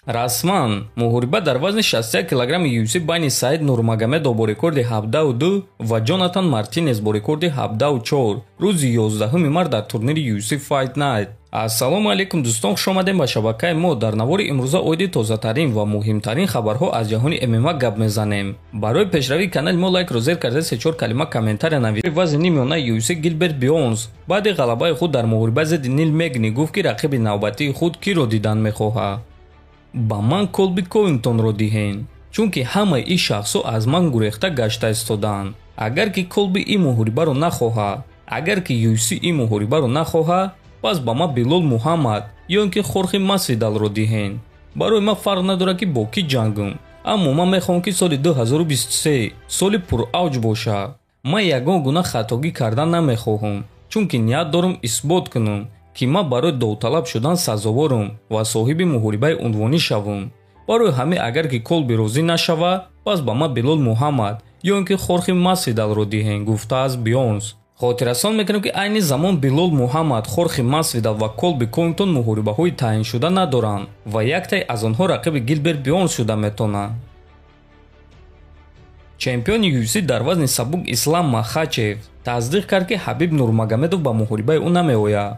Расман муҳориба дар вазни 61 килограмми UFC байни Саид Нурмагомедов бо рекорди 17-2 ва Ҷонатан Мартинес бо рекорди 17-4 рӯзи 11 март дар турнири UFC Fight Night. Ассалому алайкум дӯстон, хуш омадем ба шабакаи мо. Дар навори имрӯза оиди тозатарин ва муҳимтарин хабарҳо аз ҷаҳони ММА гап мезанем. Барои пешравии канали мо лайкро зер карда се-чор калима комментария нависед. Вазни нимёнаи UFC Гилберт Бионс баъди ғалабаи худ дар муҳориба зидди Нил Мегни гуфт, ки рақиби навбатии худ киро дидан мехоҳад. Ба ман Колби Ковингтонро диҳен, чунки ҳамаи ин шахсҳо аз ман гурехта гашта истодаанд. Агар ки Колби ин муҳорибаро нахоҳад, агар ки UFC ин муҳорибаро нахоҳад, пас ба ман Билол Муҳаммад ё ин ки Хорхи Масвидалро диҳен. Барои ман фарқ надорад, ки бо кӣ ҷангам, аммо ман мехоҳам, ки соли 2023 соли пуравҷ бошад. Ман ягон гуна хатогӣ кардан намехоҳам, чунки ният дорам исбот кунам, ки ман барои довталаб шудан сазоворам ва соҳиби муҳорибаи унвонӣ шавам. Барои ҳамин агар ки Колби розӣ нашавад, пас ба ман Билол Муҳаммад ё ин ки Хорхи Масвидалро диҳен, гуфтааст Бионс. Хотиррасон мекунем, ки айни замон Билол Муҳаммад, Хорхи Масвидал ва Колби Ковингтон муҳорибаҳои таъиншуда надоранд ва яктаи аз онҳо рақиби Гилберт Бионс шуда метавонад. Чемпиони UFC дар вазни сабук Ислам Махачев тасдиқ кард, ки Ҳабиб Нурмагомедов ба муҳорибаи ӯ намеояд.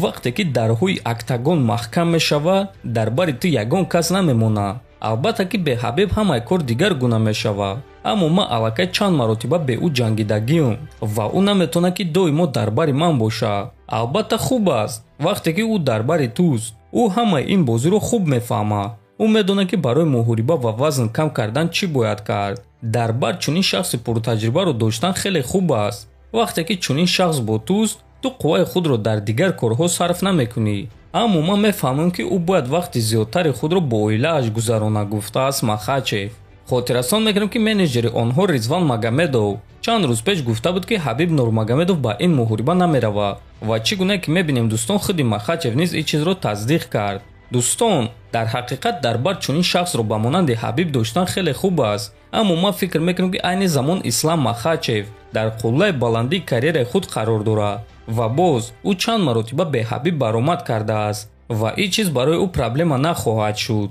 Вақте ки дарҳои октагон маҳкам мешавад, дар бари ту ягон кас намемонад. Албатта ки бе Ҳабиб ҳамаи кор дигар гуна мешавад, аммо ман аллакай чанд маротиба бе ӯ ҷангидагиам ва ӯ наметавонад, ки доимо дар бари ман бошад. Албатта хуб аст, вақте ки ӯ дар бари туст. Ӯ ҳамаи ин бозиро хуб мефаҳмад. Ӯ медонад, ки барои муҳориба ва вазн кам кардан чӣ бояд кард. Дар бар чунин шахси пуртаҷрибаро доштан хеле хуб аст. Вақте ки чунин шахс бо туст, ту қувваи худро дар дигар корҳо сарф намекунӣ. Аммо ман мефаҳмам, ки ӯ бояд вақти зиёдтари худро бо оилааш гузаронад, гуфтааст Махачев. Хотиррасон мекунем, ки менеҷери онҳо Ризван Магомедов чанд рӯз пеш гуфта буд, ки Ҳабиб Нурмагомедов ба ин муҳориба намеравад ва чӣ гуна ки мебинем, дӯстон, худи Махачев низ ин чизро тасдиқ кард. Дӯстон, дар ҳақиқат дар бар чунин шахсро ба монанди Ҳабиб доштан хеле хуб аст, аммо ман фикр мекунам, ки айни замон Ислам Махачев дар қуллаи баландии карьераи худ қарор дорад ва боз ӯ чанд маротиба бе Ҳабиб баромад кардааст ва ин чиз барои ӯ проблема нахоҳад шуд.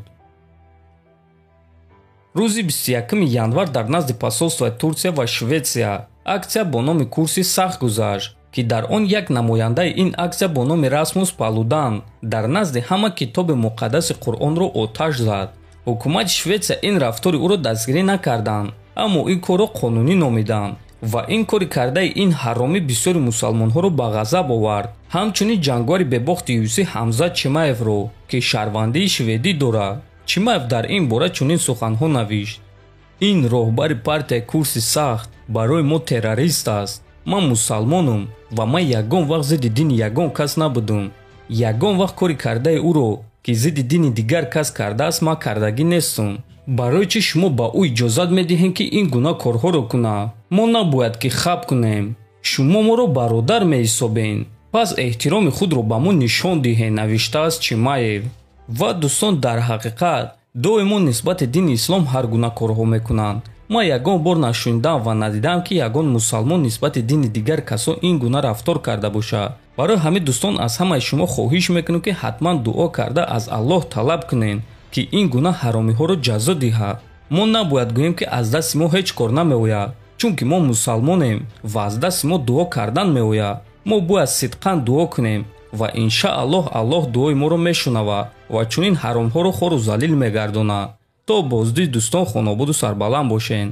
Рӯзи 21 январ дар назди посольствои Турсия ва Шветсия аксия бо номи «Курси сахт» гузашт, ки дар он як намояндаи ин аксия бо номи Расмус Палудан дар назди ҳама китоби муқаддаси Қуръонро оташ зад. Ҳукумати Шветсия ин рафтори ӯро дастгирӣ накарданд, аммо ин корро қонунӣ номиданд ва ин кори кардаи ин ҳаромӣ бисёри мусалмонҳоро ба ғазаб овард. Ҳамчунин ҷангвари бебохти UFC Ҳамзат Чимаевро, ки шаҳрвандии шведӣ дорад. Чимаев дар ин бора чунин суханҳо навишт: «Ин роҳбари партияи курси сахт барои мо террорист аст. Ман мусалмонам ва ман ягон вақт зидди дини ягон кас набудам. Ягон вақт кори кардаи ӯро, ки зидди дини дигар кас кардааст, ман кардагӣ нестам. Барои чӣ шумо ба ӯ иҷозат медиҳем, ки ин гуна корҳоро кунад? Мо набояд ки хаб кунем. Шумо моро бародар меҳисобед, пас эҳтироми худро ба мо нишон диҳед», навиштааст Чимаев. Ва дӯстон, дар ҳақиқат доимо нисбати дини ислом ҳар гуна корҳо мекунанд. Ман ягон бор нашунидам ва надидам, ки ягон мусалмон нисбати дини дигар касон ин гуна рафтор карда бошад. Барои ҳамин, дӯстон, аз ҳамаи шумо хоҳиш мекунем, ки ҳатман дуо карда аз Аллоҳ талаб кунед, ки ин гуна ҳаромиҳоро ҷазо диҳад. Мо набояд гӯем, ки аз дасти мо ҳеҷ кор намеояд, чунки мо мусалмонем ва аз дасти мо дуо кардан меояд. Мо бояд сидқан дуо кунем ва иншааллоҳ Аллоҳ дуои моро мешунавад ва чунин ҳаромҳоро хору залил мегардонад. То боздид, дӯстон, хонободу сарбаланд бошед.